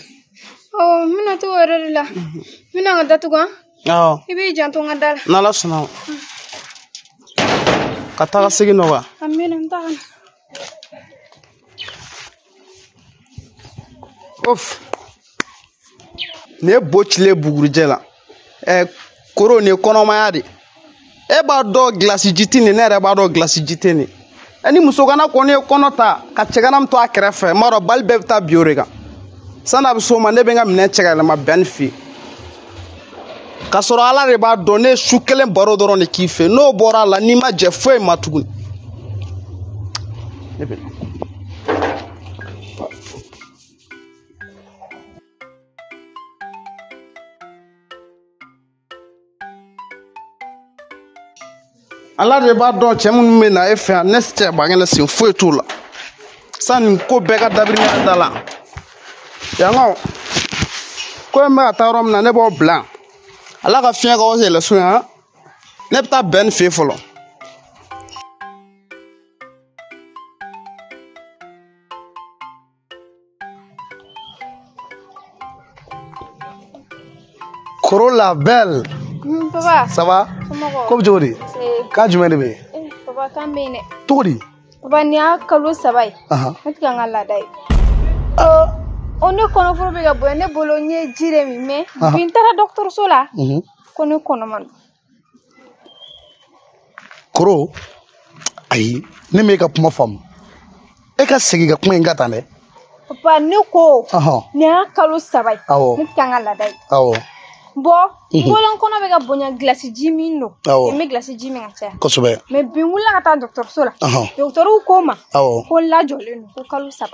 Ɔ n bɛna to o yɛrɛ de la n bɛna n ka datugu an. Awɔ. I b'i janto n ka da la. N'Ala sɔnna. Ka taga segin nɔgɔya. Amina n taga. Of. Nin ye bo cilen bugurijɛ la. Ɛ koro nin ye kɔnɔmaya de. E b'a dɔn gilasi ji tɛ nin ne yɛrɛ b'a dɔn gilasi ji tɛ nin. Ɛ ni musokana kɔni ye kɔnɔ ta ka cɛgana min to a kɛrɛfɛ n b'a dɔn bali bɛɛ bɛ taa bi o de kan. Sanni a bɛ s'o ma ne bɛ n ka minɛn cɛ ka yɛlɛma bɛn fɛ yen. K'a sɔrɔ Ala de b'a dɔn ne ye su kelen baro dɔrɔn de k'i fɛ n'o bɔra a la n'i ma jɛ foyi ma tuguni. Ne bɛ na. Ala de b'a dɔn cɛ minnu bɛ na e fɛ yan ne cɛ bangɛnɛ sen foyi t'u la. Sanni ko bɛɛ ka dabiri ɲɔgɔn da la. Yango ko in bɛ ka taa yɔrɔ min na ne b'o bila Ala ka fiɲɛ ka o yɛlɛ so yan ne bɛ taa bɛn fɛ fɔlɔ. Koro la belle. Papa. Ça va? Ko bɛ cogo di? K'a jumɛn de bɛ yen? Papa kan bɛ yen dɛ. Cogo di? Papa nin y'a kalo 3 ye. Ne tɛ ka n ka laada ye. O ne kɔnɔforo bɛ ka bonya ne bolo n ye ji de min mais bi n taara dɔgɔtɔrɔso la ko ne kɔnɔma don. Koro ayi ne m'e ka kuma faamu e ka segin ka kuma in ka tan dɛ. Papa ne ko nin y'a kalo 3 ye ne tɛ ka n ka laada ye. Awɔ. Bon n bolo n kɔnɔ bɛ ka bonya gilasi ji min don. N bɛ gilasi ji min ka caya. Kosɛbɛ. Mais bi n wulila ka taa dɔgɔtɔrɔso la. Dɔgɔtɔrɔw ko n ma ko n lajɔlen don ko kalo 3.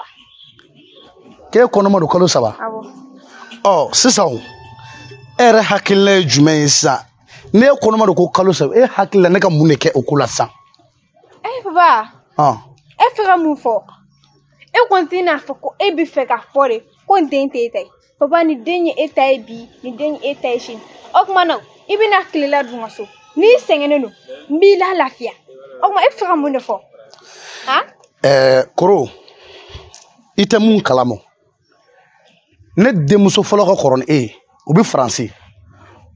K'e kɔnɔma don kalo 3. Awɔ. Ɔ sisan e yɛrɛ hakilina ye jumɛn ye sisan? Ne ye kɔnɔma don ko kalo 3, e hakili la ne ka mun de kɛ o ko la sisan? Eh papa. E fɛ ka mun fɔ? E kɔni tɛna fɔ ko e bɛ fɛ k'a fɔ de ko n den tɛ e ta ye. Papa ni den ye e ta ye bi, ni den ye e ta ye sini. O tuma na i bɛna tilela dun ka so. N'i sɛgɛnnen don, n b'i la lafiya. O tuma e bɛ fɛ ka mun de fɔ? Han? Koro, i tɛ mun kalama. Ne denmuso fɔlɔ ka kɔrɔ ni e ye, o bɛ Faransi.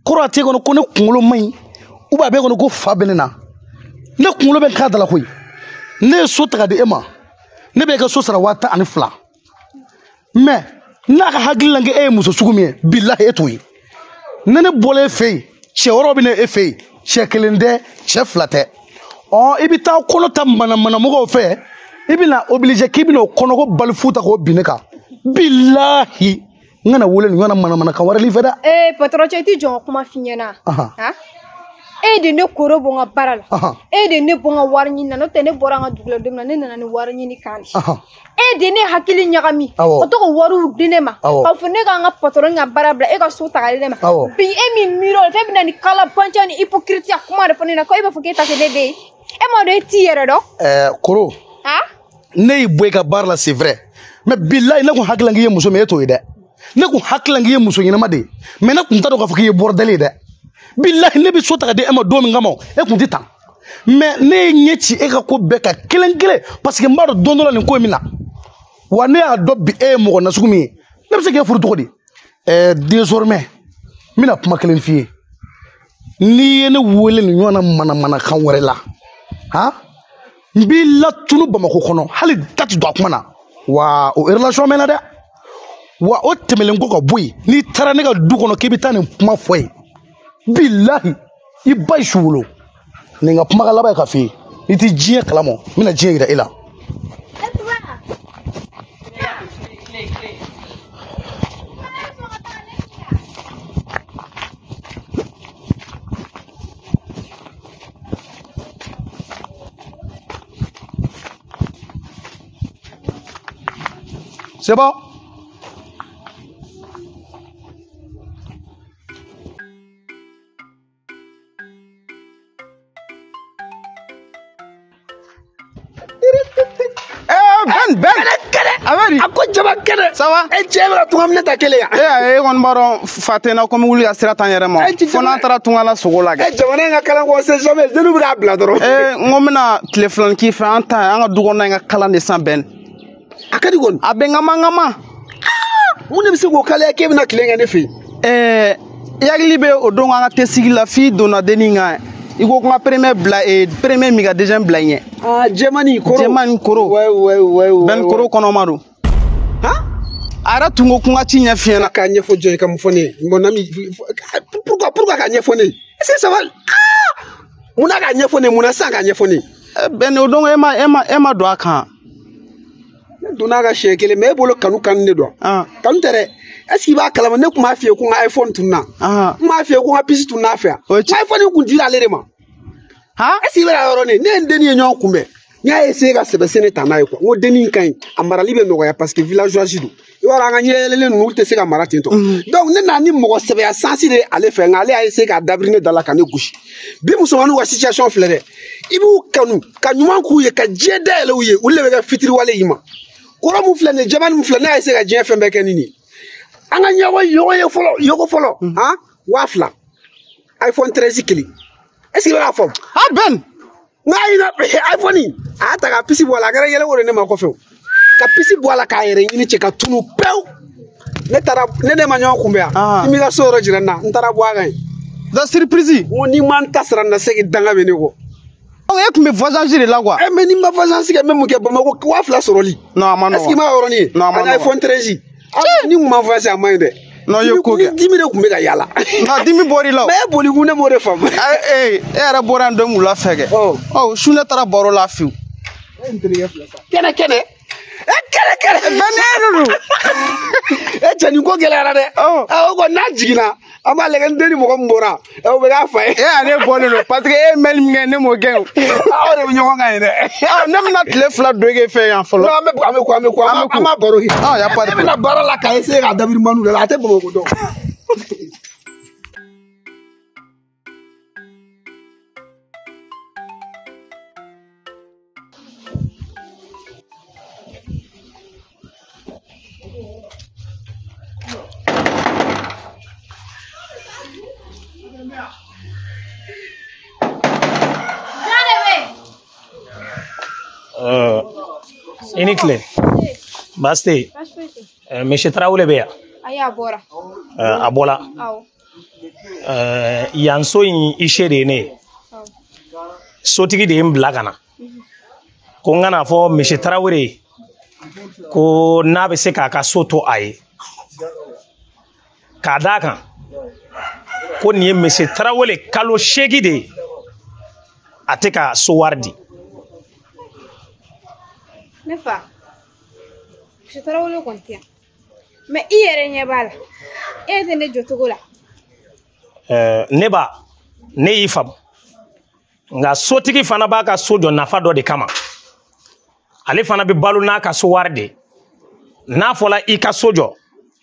Koro a t'e kɔnɔ ko ne kunkolo man ɲi, ou bien a b'e kɔnɔ ko fa bɛ ne na. Ne kunkolo bɛ n k'a da la koyi. Ne ye so ta ka di e ma. Ne bɛ e ka so sara 12,000. Mais n'a ka hakili la k'e ye muso sugu min ye, bilahi e t'o ye. Ne bɔlen e fɛ yen, cɛ wɛrɛw bɛ ne e fɛ yen, cɛ kelen tɛ, cɛ fila tɛ. Ɔ i bɛ taa kɔnɔ ta manamanamɔgɔw fɛ, i bɛna obligé k'i bɛna o kɔnɔko balifu ta k'o bin ne kan. Bilahi n kana wele nin ɲɔgɔnna manamanakan wɛrɛ l'i fɛ dɛ. Ee patron cɛ, i t'i jɔ n ka kuma f'i ɲɛna. Han? E de ne koro bɔ n ka baara la. E de ne bɔ n ka wari ɲini na, n'o tɛ ne bɔra n ka dugu la don min na, ne nana ni wari ɲini kan de. E de ne hakili ɲagami. Ka to ka wariw di ne ma. K'a fɔ ne k'an ka patron ka baara bila, e ka so ta ka di ne ma. Bi e min miiri o la, fɛn bɛ na ni kalabanciya ni hypocrite ya kuma de fɔ ne ɲɛna ko e b'a fɔ k'e ta tɛ ne den ye. E m'a dɔn e t'i yɛrɛ dɔn. Koro. Ne y'i bɔ i ka baara la, c'est vrai. Mais bilahi ne kun hakili la k'i ye muso min ye, e t'o ye dɛ. Ne kun hakili la k'i ye muso ɲɛnama de ye. Mais ne kun t'a dɔn k'a fɔ k'i ye bordel ye dɛ. Bilahi ne bɛ so ta ka di e ma don min kama, e kun tɛ tan. Mais ne ye ɲɛ ci e ka ko bɛɛ kan kelen kelen, parce que n b'a dɔn don dɔ la nin ko in bɛ na. Wa ne y'a dɔn bi e ye mɔgɔ nasugu min ye, ne bɛ se k'e furu cogo di? Désormais n bɛna kuma kelen f'i ye. N'i ye ne wele nin ɲɔgɔnna manamanakan wɛrɛ la, han, n b'i latunu Bamakɔ kɔnɔ, hali da ti don a kuma na. Wa o relation mɛnna dɛ. Wa o tɛmɛlen kɔ ka bɔ yen, n'i taara ne ka du kɔnɔ k'i bɛ taa nin kuma fɔ yen, bilahi i ba ye su wolo. Nin ka kumakan laban ye ka f'i ye, n'i ti diɲɛ kalama, n bɛna diɲɛ yira e la. C'est bon? Ben Amadi a ko jaba kɛnɛ. Ça va? E cɛ bɛ ka tunga minɛ ta kelen yan. E kɔni b'a dɔn fa tɛ n na komi wuli ka sira t'an yɛrɛ ma. Fo n'an taara tunga la sogo la kɛ. E jamana in ka kalan ko c'est jamais jeliw bɛ k'a bila dɔrɔn. N ko n bɛna tile filanin k'i fɛ, an ta an ka du kɔnɔna in ka kalan de san Ben. A ka di kɔni. A bɛ ŋama ŋama. Mun de bɛ se k'o kalaya k'e bɛna tile kɛ ne fɛ yen? I hakili bɛ o don an ka te sigi la f'i donna dennin kan. I ko ko n ka premier bila premier min ka deuxième bila i ɲɛ. Ah jɛman ni koro. Jɛman ni koro. Ouais ouais ouais ouais. Ben koro kɔnɔma don. Han? A yɛrɛ tun ko ko n ka ci ɲɛf'i ɲɛna. K'a ɲɛfɔ jɔn ye ka mun fɔ ne ye? Mon ami, pourquoi k'a ɲɛfɔ ne ye? Est-ce que ça va? Ah! Munna k'a ɲɛfɔ ne ye? Munna sisan k'a ɲɛfɔ ne ye? Ben o don e ma don a kan. Ne donna a ka siɲɛ kelen, mais e bolo kanu kanu de don. Kanu tɛ dɛ. Est-ce qu'il b'a kalama ne tun b'a f'i ye ko n ka iPhone tununa. N b'a f'i ye ko n ka puce tununa a fɛ yan. N ka iPhone kun dira ale de ma. Est-ce qu'il bɛ na yɔrɔnin ne ye n dennin ye ɲɔgɔn kunbɛn. N y'a essayer ka sɛbɛ sɛnɛ ta n'a ye quoi. N ko dennin ka ɲi, a marali bɛ nɔgɔya parce que villageois don. I b'a dɔn an ka ɲɛ yɛlɛlen ninnu olu tɛ se ka mara ten tɔ. Donc ne nana ni mɔgɔ sɛbɛya sansi de ye ale fɛ, nka ale y'a essayer k'a dabiri ne da la ka ne gosi. Bi musomaninw ka situation filɛ dɛ. I b'u kanu ka ɲuman k'u ye ka diɲɛ dayɛlɛ u ye, olu de bɛ kɛ fitiriwale y'i ma. Kɔrɔ mun filɛ nin ye, jɛman mun filɛ, ne y'a essayer ka diɲɛ fɛn bɛɛ kɛ ni nin ye. An ka ɲɔgɔn ye fɔlɔ, yoko fɔlɔ, han, 2000, iPhone 13 kelen. Est-ce que i bɛ k'a faamu? Ah Ben! N k'a ɲina iPhone in, a y'a ta ka puce bɔ a la, a kɛra yɛlɛko de ne ma kɔfɛ o. Ka puce bɔ a la k'a yɛrɛ ɲini cɛ ka tunu pewu. Ne taara, ne ma ɲɔgɔn kunbɛn yan. I m'i ka so yɔrɔ jira n na, n taara bɔ a kan yen. Da surprise. N ko n'i ma n ta sara n na se k'i danga bɛ ne kɔ. Donc e tun bɛ voyage de la quoi. Mais ni ma voyage kɛ, n bɛ mun kɛ Bamakɔ 2000 sɔrɔli. Non a ma nɔgɔn. Est-ce qu'il m'a yɔrɔnin ye? Non a ma nɔgɔn. Ani iPhone 13. Ni kun ma voyage a man ɲi dɛ. Non i ye ko kɛ. Ni dimi de kun bɛ ka yala. Non dimi bɔr'i la o. Mais e boli kun ne m'o de faamu. E yɛrɛ bɔra yan don wula fɛ kɛ. Ɔ su ne taara baro la fiyewu. E n terikɛ filɛ sa. Kɛnɛ kɛnɛ. E kɛnɛ kɛnɛ. Ben ne de don. E cɛ nin ko gɛlɛyara dɛ. O kɔ n'a jiginna An b'a lajɛ n den ni mɔgɔ min bɔra o bɛ k'a fa ye. E ale bɔlen don parce que e ye mɛli min kɛ ne m'o kɛ o. Aw de bɛ ɲɔgɔn kan yen dɛ. Ne bɛna tile 2 don e fɛ yan fɔlɔ. Non, an bɛ ko an b'a baro kɛ. Ah, y a pas de Ne bɛna baara la k'a essayer k'a dabiri manu de la, a tɛ Bamakɔ dɔn. I ni tile. Baasi tɛ yen. Monsieur Tarawele bɛ yan. Ayi, a bɔra. A bɔra. Awɔ. Yan so in ise de ye ne ye. Sotigi de ye n bila ka na. Ko n ka n'a fɔ Monsieur Tarawele ye ko n'a bɛ se k'a ka so to a ye. K'a d'a kan ko nin ye Monsieur Tarawele kalo 8 de ye a tɛ ka so wari di. Ne fa, Monsieur Tarawele kɔni tɛ yan. Mais i yɛrɛ ɲɛ b'a la. E tɛ ne jɔcogo la. Ne ba, ne y'i faamu. Nka sotigi fana b'a ka so jɔ nafa dɔ de kama. Ale fana bɛ balo n'a ka so wari de. N'a fɔla i ka so jɔ,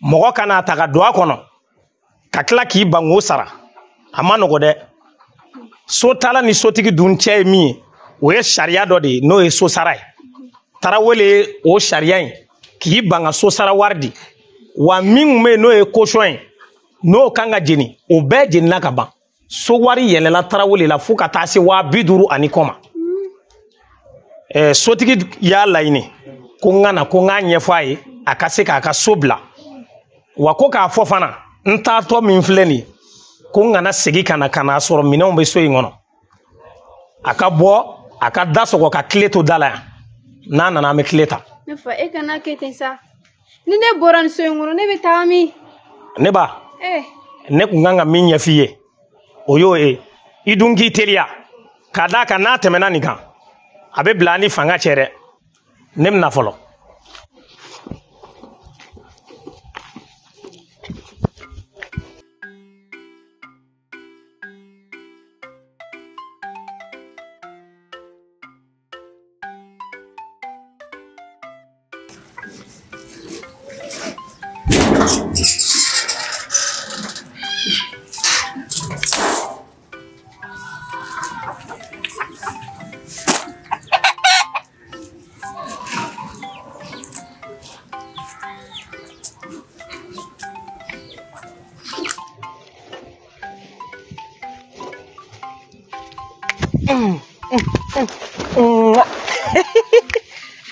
mɔgɔ kana ta ka don a kɔnɔ ka tila k'i ban k'o sara. A ma nɔgɔ dɛ. Sotala ni sotigi dun cɛ ye min ye, o ye sariya dɔ de ye, n'o ye so sara ye. Tarawele ye o sariya in k'i ban ka so sara wari di. Wa min kun bɛ yen n'o ye caution ye, n'o kan ka jeni, o bɛɛ jenina ka ban. So wari yɛlɛla Tarawele la fo ka taa se 50,000 ani kɔ ma. Sotigi y'a laɲini ko n ka na ko n k'a ɲɛfɔ a ye a ka se k'a ka so bila. Wa ko k'a fɔ fana n taatɔ min filɛ nin ye, ko n kana segin ka na ka n'a sɔrɔ minɛnw bɛ so in kɔnɔ. A ka bɔ a ka da sɔgɔ ka tile to da la yan. N'a nana an bɛ tile ta. Ne fa, e kana kɛ ten sa. Ni ne bɔra nin so in kɔnɔ, ne bɛ taa min? Ne ba, ne kun kan ka min ɲɛf'i ye, o y'o ye. I dun k'i teliya k'a d'a kan n'a tɛmɛna nin kan, a bɛ bila an ni fanga cɛ dɛ. Ne bɛna fɔlɔ.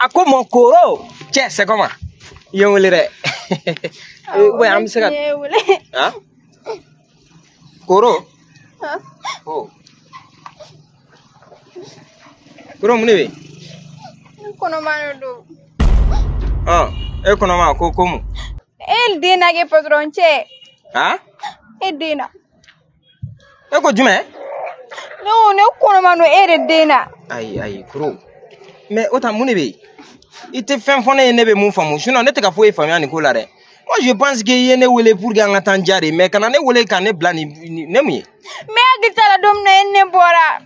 A ko mon koro. Cɛ, c'est comment? I ye n wele dɛ. Ouais, an bɛ se ka. Han? Koro? Oh. Koro, mun de bɛ yen? Ne kɔnɔma de don. E kɔnɔma ko mun? E den na kɛ patron cɛ. Han? E den na. E ko jumɛn? Ne ko ne kɔnɔma don e de den na. Ayi koro. Mais o ta mun de bɛ yen? I tɛ fɛn fɔ ne ye ne bɛ mun faamu, sinon ne tɛ ka foyi faamuya nin ko la dɛ. Moi je pense que i ye ne wele pour que an ka taa n diya de, mais kana ne wele ka ne bila nin ne mun ye? Mais hakili t'a la don min na e ni ne bɔra.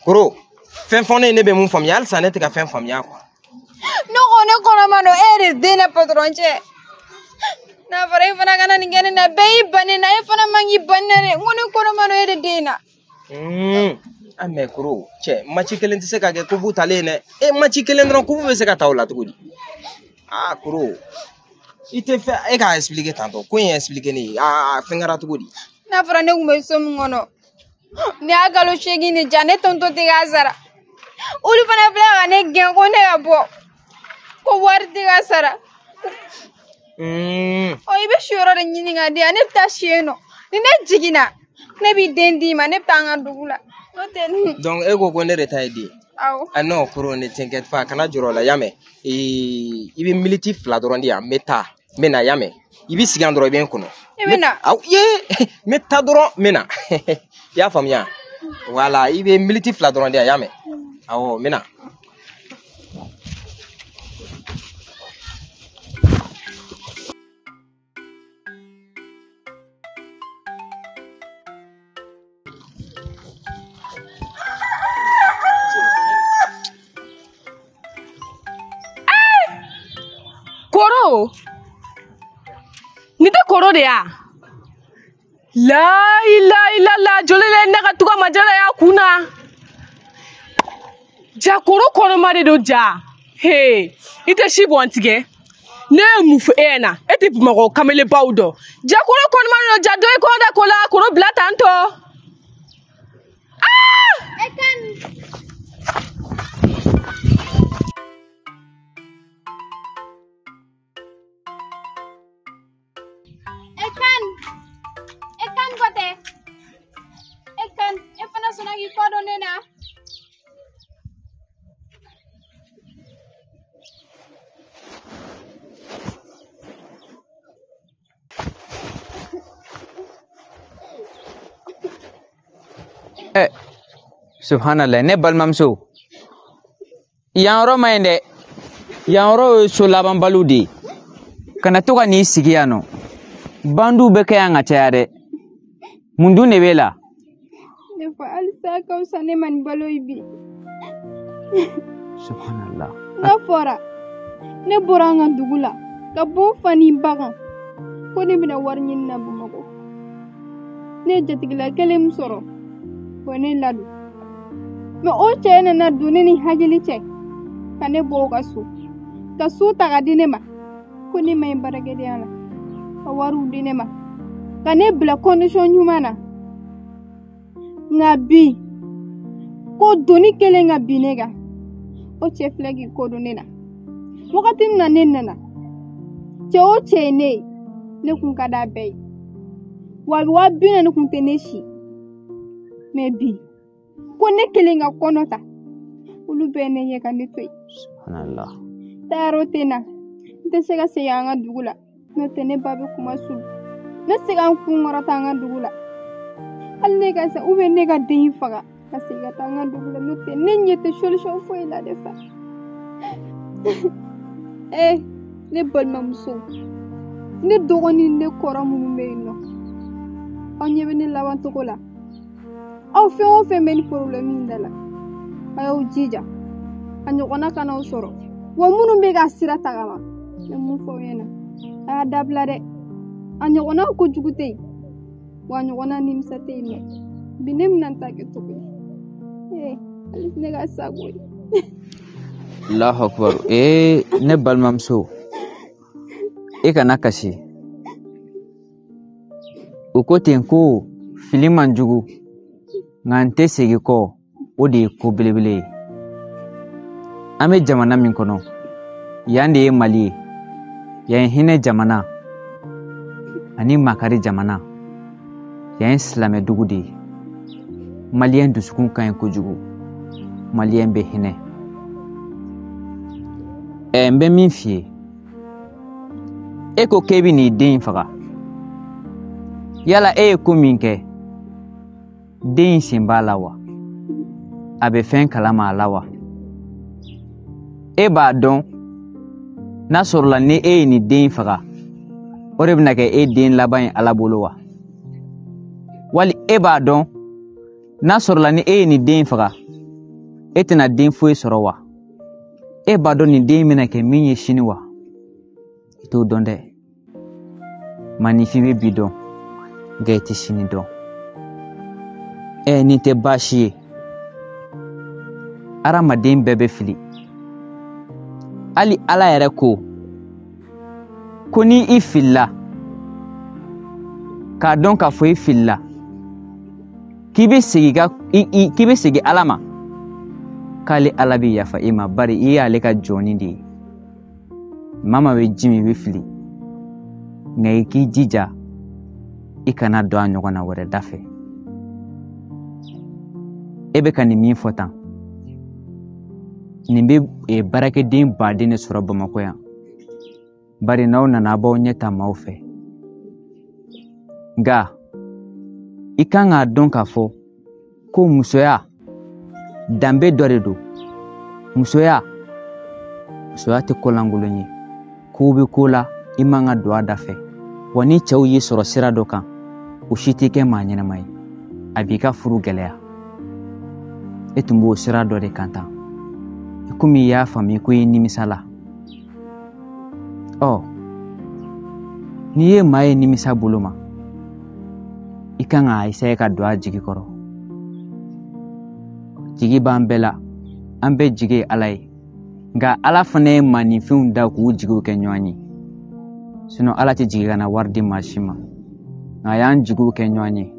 Koro, fɛn fɔ ne ye ne bɛ mun faamuya, halisa ne tɛ ka fɛn faamuya quoi. Ne ko ne kɔnɔma don e de den na patron cɛ. N'a fɔra e fana kana nin kɛ ne na, bɛɛ y'i ban ne na, e fana man k'i ban ne na dɛ. N ko ne kɔnɔma don e de den na. Ah mais koro, cɛ, match kelen tɛ se ka kɛ kupu talen dɛ. E match kelen dɔrɔn kupu bɛ se ka ta o la cogo di? Ah koro, i tɛ fɛ e k'a expliquer tantɔ, ko in expliquer ne ye, a fɛn kɛra cogo di? N'a fɔra ne kun bɛ so min kɔnɔ, nin y'a kalo 8 de ja, ne tonton tɛ k'a sara. Olu fana filɛ ka ne gɛn ko ne ka bɔ, ko wari tɛ ka sara. Ɔ i bɛ siyɔrɔ de ɲini ka di yan, ne bɛ taa si yen nɔ. Ni ne jiginna, ne b'i den d'i ma, ne bɛ taa an ka dugu la. Donc e ko ko ne de ta ye den. Awɔ. Ah non koro, ne t'inquiète pas, kana jɔrɔ o la, y'a mɛn. I bɛ miniti 2 dɔrɔn di yan, n bɛ taa, n bɛ na, y'a mɛn. I bɛ sigi yan dɔrɔn, i bɛ n kɔnɔ. I bɛ na. Awɔ, ye, n bɛ taa dɔrɔn, n bɛ na. I y'a faamuya? Voilà, i bɛ miniti 2 dɔrɔn di yan, y'a mɛn. Awɔ, n bɛ na. Koro! Ni tɛ koro de ya? La ilaha illallah joli le ne ka tuga majala ya kun na. Ja koro kɔnɔma de don ja. He, i tɛ si bɔn tigɛ. Ne ye mun fɔ e ɲɛna? E tɛ Bamakɔ kamelebaw dɔn. Ja koro kɔnɔma de don ja dɔ i kɔnɔ da ko la koro bila tan tɔ. Ah! E kan. E kan ko tɛ. E kan, e fana sɔnna k'i kɔ don ne na. Eh, subhanallah, ne balimamuso. Yan yɔrɔ man ɲi dɛ. Yan yɔrɔ ye so labanbaliw de ye. Kana to ka n'i sigi yan nɔ. Bandiw bɛ kɛ yan ka caya dɛ. Mun dun de b'e la? Ne fa halisa a ka fisa ne ma ni balo ye bi. Subhanallah. N'a fɔra ne bɔra an ka dugu la ka bɔ n fa ni n ba kan ko ne bɛna wari ɲini na Bamakɔ. Ne ye jatigila kelen min sɔrɔ o ye ne ladon. Mɛ o cɛ nana don ne ni hakili cɛ ka ne bɔ o ka so ka so ta ka di ne ma ko ne ma ɲi baarakɛdenya la ka wariw di ne ma ka ne bila condition ɲuman na. Nka bi ko doni kelen ka bin ne kan o cɛ filɛ k'i ko don ne na. Wagati min na ne nana cɛ o cɛ ye ne ye ne kun ka d'a bɛɛ ye wa 40,000 kun tɛ ne si. Mɛ bi ko ne kelen ka kɔnɔ ta olu bɛɛ ne ye ka ne to yen. Subhanallah. Taayɔrɔ tɛ n na n tɛ se ka segin an ka dugu la n'o tɛ ne ba bɛ kuma sulu. Ne tɛ se ka n kun kɔrɔta an ka dugu la hali ne ka sa ou bien ne ka den faga ka segin ka taa an ka dugu la n'o tɛ ne ɲɛ tɛ solution foyi la de fa. Eh, ne balimamuso ne dɔgɔnin ne kɔrɔ minnu bɛ yen nɔ aw ɲɛ bɛ ne laban cogo la. Aw fɛn o fɛn bɛ ni problème in da la a y'aw jija a ɲɔgɔnna kan'aw sɔrɔ wa minnu bɛ ka sira tagama n bɛ mun fɔ aw ɲɛna a y'a dabila dɛ a ɲɔgɔnna kojugu tɛ yen wa a ɲɔgɔnna nimisa tɛ yen nɔ bi ne bɛna n ta kɛ cogo di ee hali ne ka sago ye. Allahu akbar. Eh, ne balimamuso. E kana kasi. U ko ten ko fili man jugu nka n tɛ segin kɔ o de ye ko belebele ye. An bɛ jamana min kɔnɔ yan de ye Mali ye. Yan ye hinɛ jamana ani makari jamana. Yan ye silamɛ dugu de ye. Maliyɛn dusukun ka ɲi kojugu. Maliyɛn bɛ hinɛ. N bɛ min f'i ye e ko k'e bɛ n'i den in faga. Yala e ye ko min kɛ den in sen b'a la wa? A bɛ fɛn kalama a la wa? E b'a dɔn n'a sɔrɔla ni e ye nin den in faga o de bɛna kɛ e den laban ye Ala bolo wa? Wali e b'a dɔn n'a sɔrɔla ni e ye nin den in faga e tɛna den foyi sɔrɔ wa? E b'a dɔn nin den in bɛna kɛ min ye sini wa? I t'o dɔn dɛ. Maninfin bɛ bi dɔn nka i tɛ sini dɔn. Nin tɛ baasi ye. Hadamaden bɛɛ bɛ fili. Hali Ala yɛrɛ ko ko ni i filila k'a dɔn k'a fɔ i filila k'i bɛ segin k'i bɛ segin Ala ma k'ale Ala bɛ yafa i ma bari i y'ale ka jɔnni de ye. Maa maa bɛ ji min i bɛ fili nka i k'i jija i kana don a ɲɔgɔnna wɛrɛ da fɛ. E bɛ ka nin min fɔ tan nin bɛ baarakɛden baden de sɔrɔ Bamakɔ yan bari n'aw nana a b'aw ɲɛ ta maaw fɛ. Nka i kan k'a dɔn k'a fɔ ko musoya danbe dɔ de don. Musoya tɛ ko lankolon ye. Kow bɛ ko la i man ka don a da fɛ wa ni cɛw y'i sɔrɔ sira dɔ kan o si tɛ kɛ maa ɲɛnama ye a b'i ka furu gɛlɛya. E tun b'o sira dɔ de kan tan. Komi i y'a faamu ko i nimisa la. Ɔ, n'i ye maa ye nimisa bolo ma, i kan k'a essayer ka don a jigi kɔrɔ. Jigi b'an bɛɛ la, an bɛɛ jigi ye Ala ye. Nka Ala fana ye maaninfinw da k'u jigiw kɛ ɲɔgɔn ye. Sinon Ala tɛ jigin ka na wari di maa si ma. Nka a y'an jigiw kɛ ɲɔgɔn ye.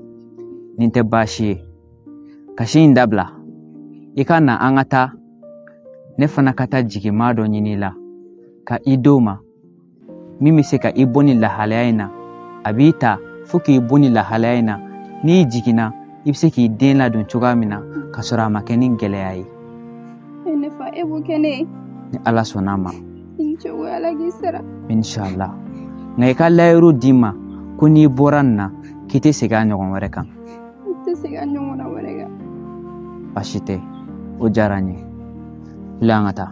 Nin tɛ baasi ye. Kasi in dabila. I ka na an ka taa. Ne fana ka taa jigimaa dɔ ɲini i la. Ka i d'o ma. Min bɛ se ka i bɔ nin lahalaya in na. A b'i ta fo k'i bɔ nin lahalaya in na. N'i jiginna, i bɛ se k'i den ladon cogoya min na ka sɔrɔ a ma kɛ ni gɛlɛya ye. Ne fa, e b'o kɛ ne ye. Ni Ala sɔnna a ma. I ni ce ko Ala k'i sara. Inshallah. Nka i ka layiru d'i ma ko n'i bɔra nin na k'i tɛ segin a ɲɔgɔn wɛrɛ kan. N tɛ segin a ɲɔgɔnna wɛrɛ kan. Baasi tɛ, o diyara n ye. Wuli an ka taa.